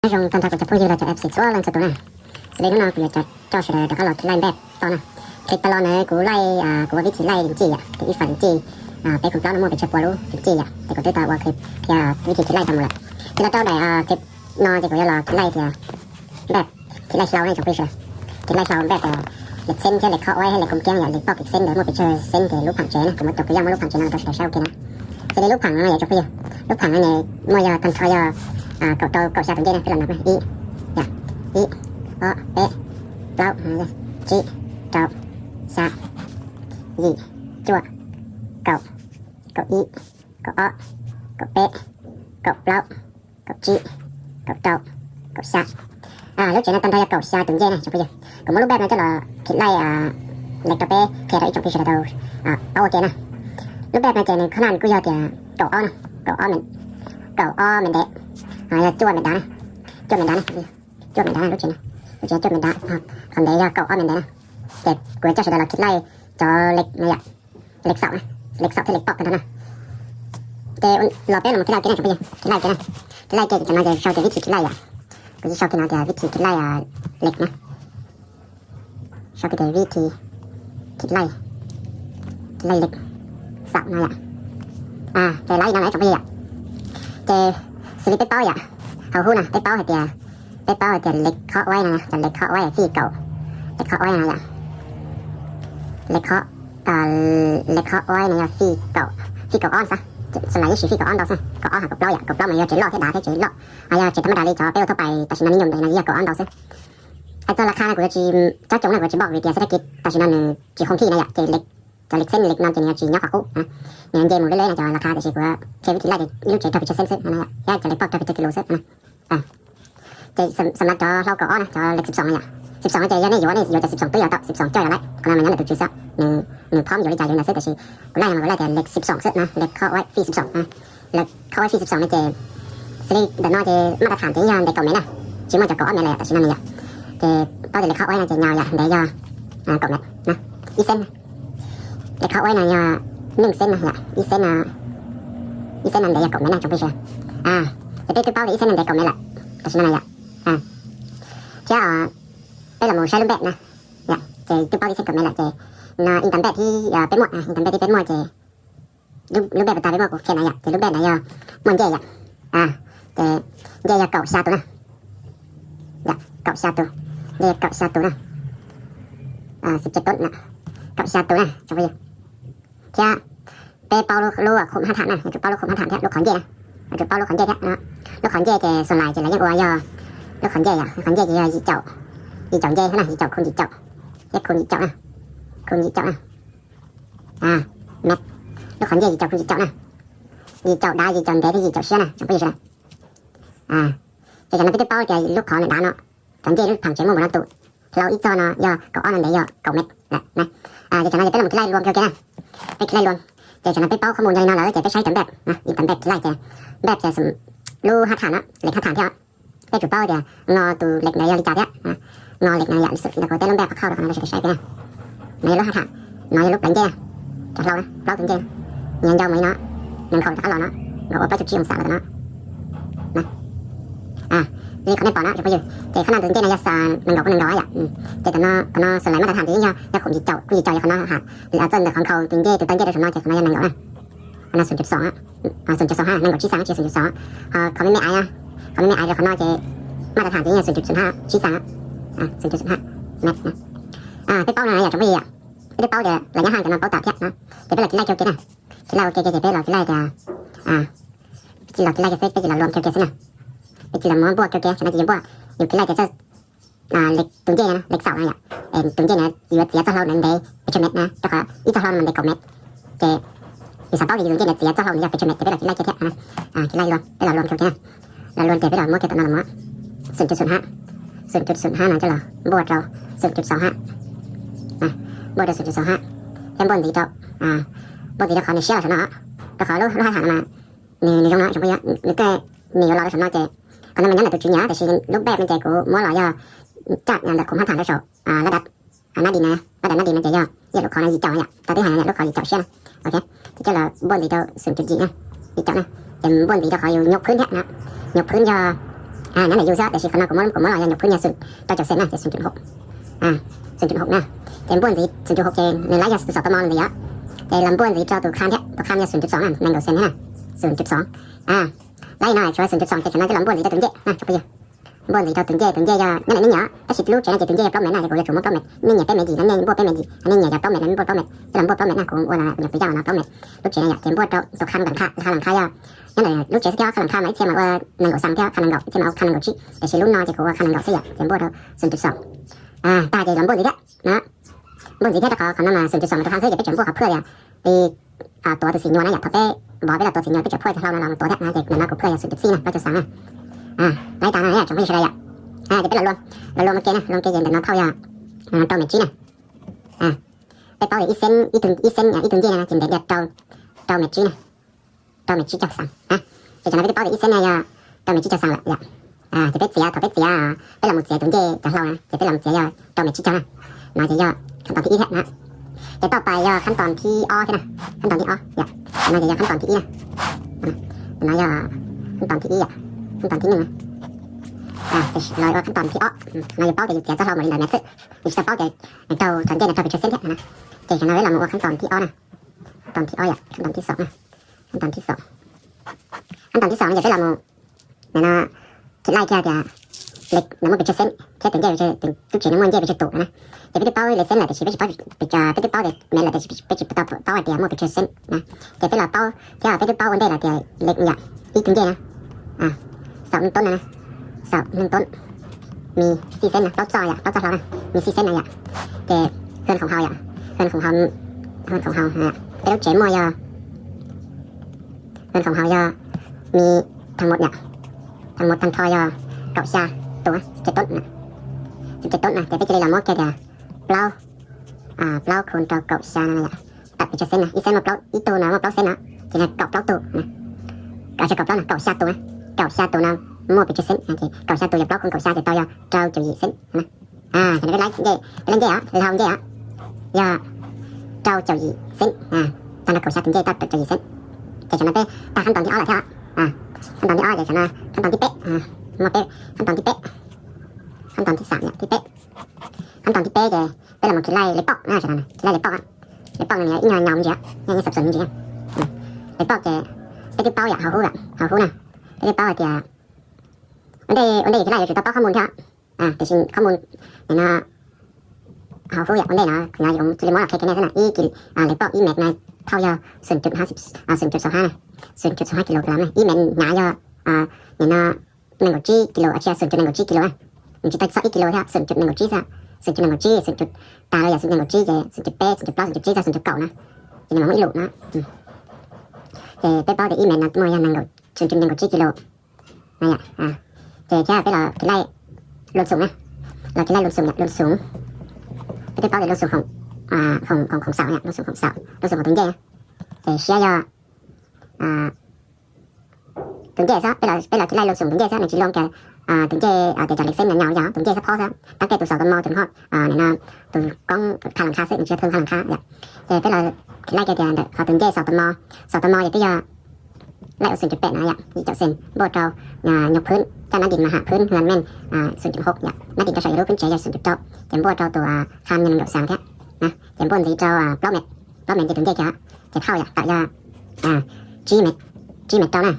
Nyob zoo tag nrho kuv cov phooj ywg los cov F C txhua leej txhua tus na. Xws li hnub no kuv yuav coj sawv daws rov qab los kis laij npaj toj na. Clip tas los na kuv laij, kuv ua vib thim laij lim cim yom, ces ib fam lim cim peb khoom plaub no muaj pes tsawg pua lub lim cim yom, ces kuv twb tau ua clip qhia vib thim kis laij tau mus lawm. Ces los rau daim clip no ces kuv yuav los kis laij tias npaj, kis laij hlau nej tsoom phooj ywg sawv daws. Kis laij hlau npaj lej xeeb thiab lej khob uaib thiab lej koob kiab yom, lej poj kis xeeb ntawd muaj pes tsawg xeeb ces lub phaam tsev na, kuv muab tus kwv yog muaj lub phaam tsev no rau sawv daws saib ua ke na. Xws li lub phaam no yom tsoom phooj ywg, lub phaam no ne muaj yog tag nrho yog kaum rau kaum xya tus ncej na, peb los nov ib, yom, ib, ob, peb, plaub, tsib, rau, xya, yim, cuaj, kaum, kaum ib, kaum ob, kaum peb, kaum plaub, kaum tsib, kaum rau, kaum xya. Lub tsev no tag nrho yog kaum xya tus ncej na tsoom phooj ywg. Kuv muab lub npaj no coj los kis laij lej rau peb qhia rau ib tsoom phooj ywg sawv daws tau paub ua ke na. Lub npaj no ces nws khab naj nws kuj yog tias kaum ob no, kaum ob, kaum ob mev ntev, yog cuaj mev dav na, cuaj mev dav na, cuaj mev dav na lub tsev na, lub tsev cuaj mev dav, qhov ntev yog kaum ob mev ntev na. Ces kuv coj sawv daws los kis laij cov lej no yom, lej xaum na, lej xaum thiab lej poj tag nrho na. Ces los peb los kis laij ua ke na tsoom phooj ywg, kis laij ua ke na. Kis laij ua ke ces cov no ces sau tias vib thim kis laij yom, kuv sau kiag no tias vib thim kis laij lej na, sau kiag tias vib thim kis laij, kis laij lej xaum no yom. Ces lawv li no lawv tsoom phooj ywg yom. Ces xws li peb paub yom, hauv hub no peb paub hais tias, peb paub hais tias lej khob uaib no, cov lej khob uaib fij kaum, lej khob uaib no yom, lej khob, lej khob uaib no yog fij kaum, fij kaum ob xwb, xws li yeej siv fij kaum ob ntau xwb, kaum ob hos kaum plaub yom, kaum plaub mas yog tsev loj thiab dav thiab tsev loj, yog tsev thab maj das li cov peb ua thauj pais tam sim no nib nyoom ntawm no yog kaum ob ntau xwb. Hais txog laj kha no kuv yuav tsis, tsob coob no kuv yuav tsis npaj vim tias xab thab kis tam sim no nws tsis khoom thij na yom, ces cov lej xeeb lej no ces nws yuav tsis nyob qhov qub, nws yuav nce mus leb leb no cov laj kha, tiam sis kuv qhia vib thim laij tias ib lub tsev raug pes tsawg xeeb xwb no yom, yog cov lej poj raug pes tsawg kis lus xwb no. Ces xam lav cov hlau kaum ob no, cov lej xib xoom no yom, xib xoom no ces yog nej yuav, nej yuav cov xib xoom twb yog tau, xib xoom coj yog lawm, qhov no mas nyob ntawm tus tswv xwb, nws phom yuav li cas yuav li ntawd xwb, tiam sis kuv laij no mas kuv laij tias lej xib xoom xwb na, lej khob uaib fij xib xoom, lej khob uaib fij xib xoom no ces xws li ntawm no ces maj tas tham ces yog ntev kaum mev na, tsis muaj cov kaum ob mev lawm tam sim no nws yom. Ces paub tias lej khob uaib no ces nyav yom, ntev yog kaum mev na, ib xeeb. Lej khob uaib no yog neej xeeb no yom, ib xeeb no, ib xeeb no ntev yog kaum mev na tsoom phooj ywg sawv daws. Ces peb twb paub tias ib xeeb no ntev kaum mev lawm tam sim no na yom. Thiab peb los mus saib lub npaj na, ces twb paub ib xeeb kaum mev lawm ces no internet thib peb muaj, internet thib peb muaj ces lub npaj pas tas peb muaj kuv qhia na yom, ces lub npaj na yog muaj ncej yom, ces ncej yog kaum xya tus na, kaum xya tus, ncej yog kaum xya tus na, kaum xya tus na tsoom phooj ywg. Thiab peb paub lub khoom hab tham na, yuav tsum paub lub khoom hab tham thiab lub qhov ncej na, yuav tsum paub lub qhov ncej thiab. Lub qhov ncej ces xus lais ces lawv yeej ua yog lub qhov ncej yom, lub qhov ncej ces yog yim caum, yim caum ncej na, yim caum khu yim caum, thiab khu yim caum na, khu yim caum na, mev, lub qhov ncej yim caum khu yim caum na, yim caum dav yim caum ntev thiab yim caum siab na tsoom phooj ywg sawv daws. Ces tam no peb twb paub tias lub qhov dav no, cov ncej lub phaam tsev muaj npaum no tus, hlau ib txog no yog kaum ob no ntev yog kaum mev. Ces tam no ces peb los kis laij luam kiag ua ke na, peb kis laij luam. Ces tam no peb paub qhov mus yog li no lawm ces peb saib cov npaj, internet kis laij ces npaj ces lub hab tham no, lej hab tham thiab. Peb tsum paub tias no tus lej ntawd yog li cas thiab, no lej no yom, kuv teb lub npaj qhov khauj rau qhov no rau sawv daws saib kiag na. No yog lub hab tham, no yog lub plawv ncej, cov hlau na plaub tus ncej, nws yuav ncau mus li no, nees nkaum rov qab los no, nkaum ua plaub caug tsib oo xam los tam no. Li qhov nej pom no tsoom phooj ywg, ces qhov no tus ncej no yog xa nees nkaum pua nees nkaum yom. Ces tam no, tam no xus lais maj tas tham ces yeej yog, yog khoom yim caum, khoom yim caum yog qhov no ha, txawj ntawm qhov nkhaus tus ncej, tus taw ncej rau saum no ces qhov no yog nees nkaum na. Qhov no xoom cuv xoom, xoom cuv xoom ha, nees nkaum tsib xaa tsis yog xoom cuv xoom. Ho qhov me me aiv, qhov me me aiv rau qhov no ces maj tas tham ces yeej yog xoom cuv xoom ha, tsib xaa, xoom cuv xoom ha. Peb paub no yom tsoom phooj ywg, peb twb paub tias lawv nyob haj cov no paub tas thiab no. Ces peb los kis laij kiag ua ke na, kis laij ua ke ces peb los kis laij tias, peb los kis laij kiag xwb, peb kis los luam kiag ua ke xwb na. Peb kis los muab npuaj kiag ua ke, tam no ces yuav npuaj, yus kis laij tias txawj tus ncej no, lej xaum no yom, tus ncej no yuav txiav txoj hlau ntawd ntev pes tsawg mev na, rau qhov ib txoj hlau no mas ntev kaum mev. Ces yus xav paub tias yus tus ncej no txiav txoj hlau ntawd yog pes tsawg mev ces peb los kis laij kiag thiab. Kis laij luam, peb los luam kiag ua ke na. Los luam ces peb los muab kiag tom no los mus, xoom cuv xoom ha, xoom cuv xoom ha no coj los npuaj rau xoom cuv xoom ha, npuaj rau xoom cuv xoom ha, thiab npuaj ntxiv rau, npuaj ntxiv rau qhov nws siab los saum no, rau qhov lub hab tham no mas nws, nws zoo no tsoom phooj ywg, nws, nws yuav los rau saum no ces qhov no mas nyob ntawm tus tswv nyiam tiam sis lub npaj no ces kuv muab los yog caj ntawm khoom hab tham rau saum lab dav, nab di no, lab dav nab di no ces yog, yog lub qhov no yim caum yom, tau twb hais yog lub qhov yim caum siab na. Ok, ces coj los npuaj ntxiv rau xoom cuv yim na, yim caum na, ces npuaj ntxiv rau qhov yus nyuj phwb thiab no, nyuj phwb yog Nyob ntawm yus xwb, tiam sis qhov no kuv muab, kuv muab los yog nyuam phwv yog xoom rau caum xees na, ces xoom cum hauv. Xoom cum hauv na. Ces npuaj ntxiv xoom cum hauv ces nws laib yog tus xaum tau mo ntxiv os. Ces los npuaj ntxiv rau tus kham thiab, tus kham yog xoom cum xoom na, nees nkaum xees thiab na. Xoom cum xoom. Laib no tshuav xoom cum xoom ces cov no twb los npuaj ntxiv rau tus ncej na, tsoom phooj ywg. Npuaj ntxiv rau tus ncej, tus ncej yog nyob ntawm nej nyiam, tab sis lub tsev no ces tus ncej yog plaub mev na, ces kuv yuav tsum muab plaub mev. Nej nyiam peb mev dim no nej npuaj peb mev dim, nej nyiam yog plaub mev no nej npuaj plaub mev, ces los npuaj plaub mev na, kuv ua los nyuam qhuav yaj no plaub mev. Lub tsev no yom, ces npuaj rau tus kham nkaum kham, kham nkaum kham yog nyob ntawm lub tsev xwb thiab, kham nkaum kham mas ib txhia mas ua nees nkaum xees thiab, kham nkaum ib txhia mas ua kham nees nkaum tsib, tiam sis lub no ces kuv ua kham nees nkaum xwb yom, ces npuaj rau xoom cum xoom. Tag ces los npuaj ntxiv thiab na. Npuaj ntxiv thiab rau qhov, qhov no mas xoom cum xoom mas tus kham xwb ces peb tseem npuaj qhov phwj yom, li tuav tus xim nyuas na yom, thaum peb vov peb los tuav xim nyuas peb tseem phwj cov hlau no los tuav thiab na, ces nim no kuv phwj yog xoom cum xij na, plaub caug xees na. Laib tas no yom tsoom phooj ywg sawv daws yom. Ces peb los luam, los luam mus ke na, luam ke ces ntawm no thauj yog rau mev tsib na. Peb paub tias ib xees, ib tug, ib xees, ib tug ncej no ces ntev tias rau, rau mev tsib na, rau mev tsib caug xees. Ces cov no peb twb paub tias ib xees no yog rau mev tsib caug xees lawm yom. Ces peb txiav, thaum peb txiav, peb los mus txiav tus ncej cov hlau na, ces peb los mus txiav yog rau mev tsib caug na. No ces yog khab toom thib ib thiab na. Ces tauj pais yog khab toom thib ob thiab na. Khab toom thib ob yom. No ces yog khab toom thib ib na. No yog khab toom thib ib yom. Khab toom thib neej na. Los ua khab toom thib ob, no yus paub tias yus txiav txoj hlau mus li ntawd na xwb. Yus tsis tau paub tias rau cov ncej no rau pes tsawg xees thiab na. Ces cov no peb los mus ua khab toom thib ob na. Khab toom thib ob yom, khab toom thib xoom na. Khab toom thib xoom. Khab toom thib xoom no ces peb los mus, no, khiav laij kiag tias lawv muaj pes tsawg xees thiab tus ncej, tus tub tsev no muaj ncej pes tsawg tus no na. Ces peb twb paub lawv xees lawm tiam sis peb tsis paub, peb twb paub tias mev lawm tiam sis peb tsis tau paub hais tias muaj pes tsawg xees na. Ces peb los paub thiab peb twb paub ua ntej lawm tias lawv yom, ib tug ncej na, xaum neeg toob no na, xaum neeg toob, mis xij xees na, plaub txoj yom, plaub txoj hlau na, mis xij xees na yom. Ces hwm khoom haus yom, hwm khoom haus, hwm khoom haus, peb lub tsev muaj yog hwm khoom haus yog mis thas mus yom, thas mus thas tho yog kaum xya tus, xib caij toob, xib caij toob na. Ces peb cia li los muab kiag tias plaub, plaub khum rau kaum xya no yom, tawm pes tsawg xees na, ib xees muaj plaub, ib tug no muaj plaub xees no, ces yog kaum plaub tus na. Kaum xya, kaum plaub no kaum xya tus na, kaum xya tus no muaj pes tsawg xees, kaum xya tus yog plaub khum kaum xya ces tau yog rau caum yim xees na. Ces no peb laij ncej, peb laij ncej os, hlau ncej os, yog rau caum yim xees, tag nrho kaum xya tus ncej tau rau caum yim xees. Ces cov no peb tag khab toom thib ob lawm thiab. Khab toom thib ob ces cov no khab toom thib peb, muaj peb khab toom thib peb, khab toom thib xam, thib peb. Khab toom thib peb ces peb los mus khiav laij lawv poj na, khiav laij lawv poj, lawv poj no nws yog ib nyuag nyaum ntsis, yog ib nyuag xab xoom ntsis. Lawv poj ces peb twb paub yom, hauv hub, hauv hub na, peb twb paub hais tias ua ntej, ua ntej khiav laij yuav tsum tau paub qhob mus thiab. Tiam sis qhob mus no hauv hub yom, ua ntej no kuv cia li muab los qhia kiag nej xwb na. Ib kis, lawv poj ib mev no thauj yog xoom cum, xoom cum xoom hab na, xoom cum xoom hab kis lus, ib mev hnav yog, nim no nees nkaum tsib kis lus, tsis yog xoom cum nees nkaum tsib kis lus na. Nws tsis tau txog ib kis lus thiab, xoom cum nees nkaum tsib xwb, xoom cum nees nkaum tsib xwb, xoom cum tas los yog xoom cum nees nkaum tsib ces xoom cum peb, xoom cum plaub, xoom cum tsib txog xoom cum kaum na. Ces nws mam muaj ib lus na. Ces peb paub tias ib mev no muaj yog nees nkaum, xoom cum nees nkaum tsib kis lus. Ces thiab peb los khiav laij lus xoom na, los khiav laij lus xoom, lus xoom. Peb twb paub tias lus xoom khoom, khoom, khoom xaum, lus xoom khoom xaum, lus xoom khoom tus ncej. Ces siab yog tus ncej xwb, peb los khiav laij lus xoom tus ncej xwb, nws tsis luaj kiag tus ncej tias cov lawv xees no nyaum yog tus ncej xab phob xwb, tab tej tus xaum tau mo tus ho, nim no tus koob kha las kha xwb, nws tsis yog thawj kha las kha yom. Ces peb los khiav laij kiag tias ntawm qhov tus ncej xaum tau mo, xaum tau mo ces twb yog laij ua xoom cum peb no yom, yim caum xees npuaj rau nyuag phwb, coj nab dim mas ham phwb hwm meej, xoom cum hauv yom, nab dim rau saum yus lub phwb tsev yog xoom cum rau, ces npuaj rau tus kham yog nees nkaum xees thiab. Ces npuaj ntxiv rau plaub mev, plaub mev ces tus ncej kiag, ces thauj yom, tawm yog tsib mev, tsib mev rau na,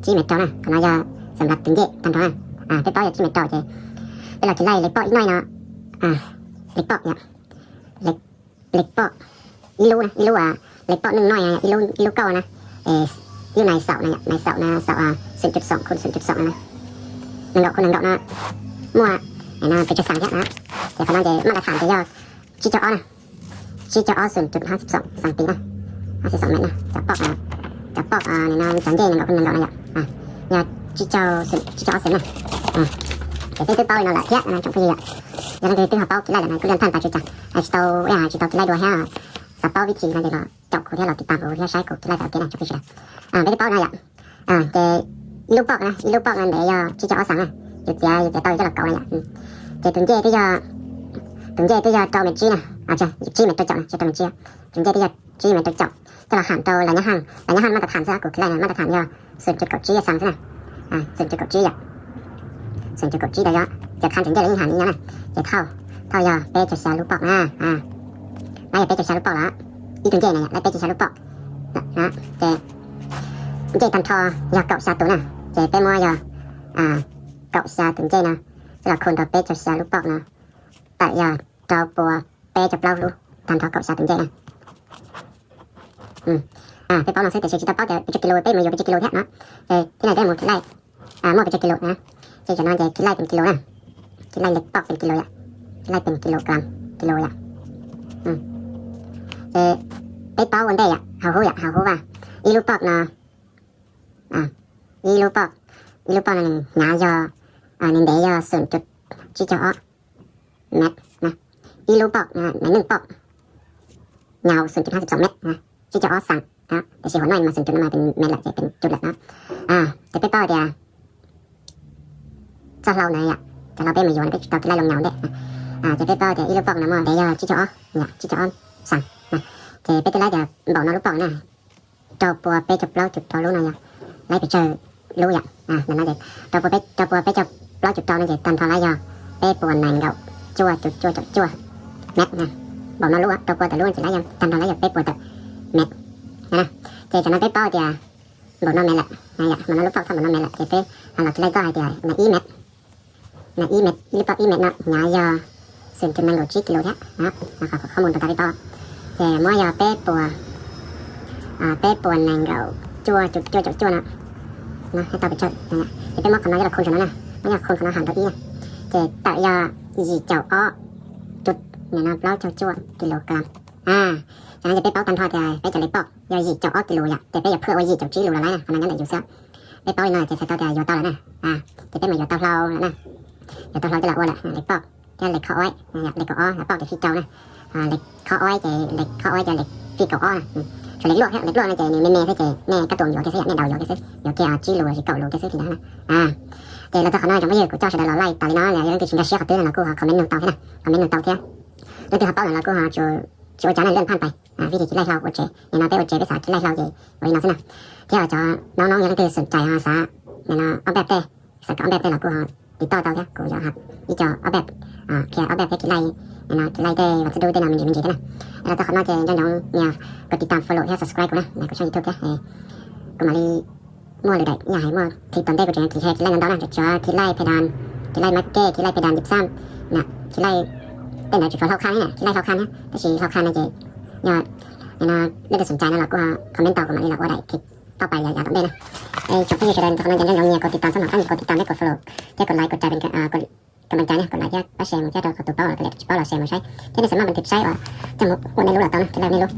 tsib mev rau na, qhov no yog xam lab tus ncej tag nrho na. Peb paub yog tsib mev rau ces peb los khiav laij lawv poj ib noj no, lawv poj yom, lawv poj ib lub na, ib lub lawv poj neej noj, ib lub, ib lub kauj na, ib lub nais xaum na, nais xaum na, xaum xoom cum xoom, xoom cum xoom na, nees nkaum, nees nkaum no muaj pes tsawg xees thiab na. Ces qhov no ces maj tas tham ces yog tsib caug ob na, tsib caug ob xoom cum hab xees xoom xees tis na, hab xees xoom mev na, cov poj, cov poj nim no cov ncej nees nkaum, nees nkaum no yom, yog tsib caug, tsib caug ob xees na. Ces peb twb paub li no lawm thiab no tsoom phooj ywg yom. Yog leej twg twb ho paub khiav laij lawm no kuj liaj thaj tas tsis tas, tsis tau, tsis tau khiav laij dua thiab, xav paub vib thib no ces los caum kuv thiab los tiv tam kuv thiab saib kuv khiav laij tau kev na tsoom phooj ywg sawv daws. Peb twb paub no yom. Ces ib lub poj na, ib lub poj no ntev yog tsib caug ob xees na, yus txiav, yus txiav tau yus coj los kaum na yom. Ces tus ncej twb yog, tus ncej twb yog rau mev tsib na, tsib mev rau caum na, tsis rau mev tsib, tus ncej twb yog tsib mev rau caum, coj los ham rau lawv nyob haj, lawv nyob haj maj tas tham xwb, kuv khiav laij maj tas tham yog xoom cum kaum tsib xees xwb na, xoom cum kaum tsib yom. xoom cuv kaum tsib tau yog, ces khab ntawm ncej los yeej hais ib yam na. Ces thauj, thauj yog peb caug xya lub poj na. Laib yog peb caug xya lub poj lawm, ib tug ncej na yom, laib peb caug xya lub poj. Ces ncej tag nrho yog kaum xya tus na, ces peb muab yog kaum xya tus ncej no coj los khu rau peb caug xya lub poj no, tawm yog rau pua peb caug plaub lub tag nrho kaum xya tus ncej na. Peb paub no xwb tiam sis tsis tau paub tias pes tsawg kis lus, peb mus yuav pes tsawg kis lus thiab no. Ces thiab no peb mus kis laij, muaj pes tsawg kis lus na. Ces cov no ces kis laij pes kis lus na, kis laij li poj pes kis lus yom, kis laij pes kis lus kis lus yom. Ces peb paub ua ntej yom, hauv hub yom, hauv hub vaj, ib lub poj no, ib lub poj, ib lub poj no nws hnyav yog, nws ntev yog xoom cuv tsib caug ob mev na. Ib lub poj, nees nkaum poj, nyav xoom cuv hab xib xoom mev, tsib caug ob xaas, tiam sis huam no mas xoom cuv no mas pes mev lawm ces pes cuv lawm no. Ces peb paub tias txoj hlau ntawd yom, cov hlau peb mus yuav no peb tsis tau kis laij loo nyav ua ntej. Ces peb paub tias ib lub poj no muaj ntev yog tsib caug ob, tsib caug ob xaas. Ces peb twb laib tias npaum no lub poj na, rau pua peb caug plaub cuv rau lub no yog laib pes tsawg lub yom. Rau pua peb caug plaub cuv rau no ces tag nrho laib yog peb puas nees nkaum cuaj cuv cuaj caum cuaj mev na. Npaum no lub, rau pua tawm lub ces laib yog tag nrho laib yog peb puas tawm mev. Ces cov no peb paub tias npaum no mev lawm, npaum no lub poj thauj npaum no mev lawm ces peb los kis laij txoj hais tias na ib mev, na ib mev, ib lub poj ib mev no hnyav yog xoom cuv nees nkaum tsib kis lus thiab. Qhov mus rau tas peb paub ces muab yog peb puas, peb puas nees nkaum cuaj cuv cuaj caum cuaj no, no thiaj tau pes tsawg. Ces peb muab qhov no coj los khu saum no na, muab yog khu qhov no ham rau ib na, ces tawm yog yim caum ob cuv, nim no plaub caug cuaj kis lus kas. Cov no ces peb paub tag nrho tias peb cov li poj yog yim caum ob kis lus yom, ces peb yuav phwj ua yim caum tsib lus los laib na, qhov no nyob ntawm yus xwb. Peb paub li no ces txhais tau tias yuav tau lawm na. Ces peb mus yuav tau hlau lawm na, yuav tau hlau coj los ua lawm, li poj thiab li kho oib, li kaum ob los poj ces fij rau na, li kho oib ces li kho oib ces li fij kaum ob na. Tshuav li luaj thiab, li luaj no ces nws me me xwb ces nej kab tuas yuav kiag xwb yom, nej daus yuav kiag xwb, yuav kiag tsib lus los sis kaum lus kiag xwb li ntawd na. Ces los txog qhov no tsoom phooj ywg kuv coj sawv daws los laij tas li no, yog leej twg tsis nkag siab qhov twg no los kuj ho comment nug tau thiab na, comment nug tau thiab. Leej twg ho paub lawm los kuj ho tsis ua cas na, lwj phaj pais vij thij kis laij hlau ua tsev, nim no peb ua tsev peb xav kis laij hlau ces ua li no xwb na. Thiab cov noob noob yog leej twg xoom cai ho xav, nim no ob npaj tej, xav kom ob npaj tej los kuj ho tiv toj tau thiab, kuv yuav ib co ob npaj, qhia ob npaj thiab kis laij, nim no kis laij tej vas txwj dub tej no me ntsis me ntsis thiab na. Los txog qhov no ces nco ntsoov nias kom tiv tam follow thiab subscribe kuv na, kuv tshooj YouTube thiab. Kuv mam li muaj lwm daim yam hais muaj, thaum tom ntej kuv tseem kis he kis laij ntau ntau na, tseem tshuav kis laij phe das, kis laij mab kej, kis laij phe das yim xab, kis laij tej ntawd tseem tshuav hlau khaj thiab, kis laij hlau khaj thiab, tab sis hlau khaj no ces yog leej twg xoom cai no los kuj comment tau kuv mam li los ua daim tauj pais yav tom ntej na. Tsoom phooj ywg sawv daws nco ntsoov nias kom tiv tam xab mam qab kom tiv tam thiab kom follow thiab kom like kom tsa, kom like thiab pab share mus thiab rau qhov tus paub los kov liam tsis paub los share mus saib thiab nej xa maj mus tiv saib uas coj mus ua nej lub los tau na, kis laij nej lub.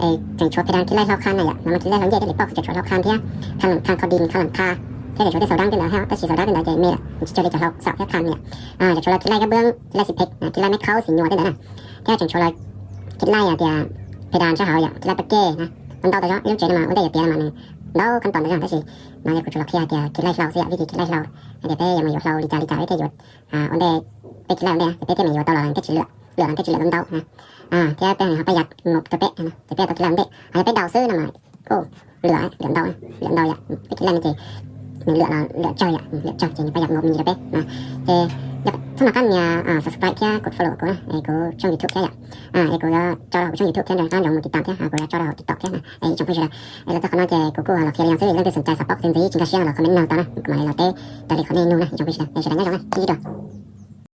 Es tseem tshuav phe das kis laij hlau khaj na yom, no mas kis laij hlau ncej thiab li poj tseem tshuav hlau khaj thiab, khaj leem khaj kho dis khaj leem khaj, thiab tseem tshuav tej xaus dab tej ntawd thiab, tab sis xaus dab tej ntawd ces me lawm tsis cuag li cov hlau xaum thiab khaj yom. Tseem tshuav los kis laij kab bwb, kis laij xi phem, kis laij meb khaub xi nyuas tej ntawd na, thiab tseem tshuav los kis laij tias phe das sab hauv yom, kis laij pab kej na, ntau tau zog ib lub tsev no mas ua ntej yuav tiav no mas nws ntau khab tom ntau zog tab sis no yog kuv tsuas los qhia tias kis laij hlau xwb yom, vij thij kis laij hlau, hais tias peb yuav mus yuav hlau li cas li cas peb thiaj yuav ua ntej, peb kis laij ua ntej na ces peb thiaj mam yuav tau los thiaj tsis lwam, lwam los thiaj tsis lwam ntau ntau na. Thiab peb ho pab yas ngom rau peb ces peb tau kis laij ua ntej, yog peb daus xwb no mas lwam, lwam ntau, lwam ntau yom, peb kis laij no ces nws lwam los lwam tsawg yom, lwam tsawg ces nws pab yas ngom me ntsis rau peb. Ces txhob nco qab nias subscribe thiab kom follow kuv na, kuv tshooj YouTube thiab yom. Es kuv yuav tso rau hauv kuv tshooj YouTube thiab nco qab ntsoov mus tiv tam thiab kuv yuv tso rau hauv TikTok thiab na. Es ib tsoom phooj ywg sawv daws, los txog qhov no ces kuv kuj los qhia li no xwb, leej twg xoom cai xav paub qhov twg ntxiv tsis nkag siab no los comment nug tau na, kuv mam li los teb raws li qhov nej nug na ib tsoom phooj ywg sawv daws. Es sawv daws nyob zoo na, sib ntsib dua.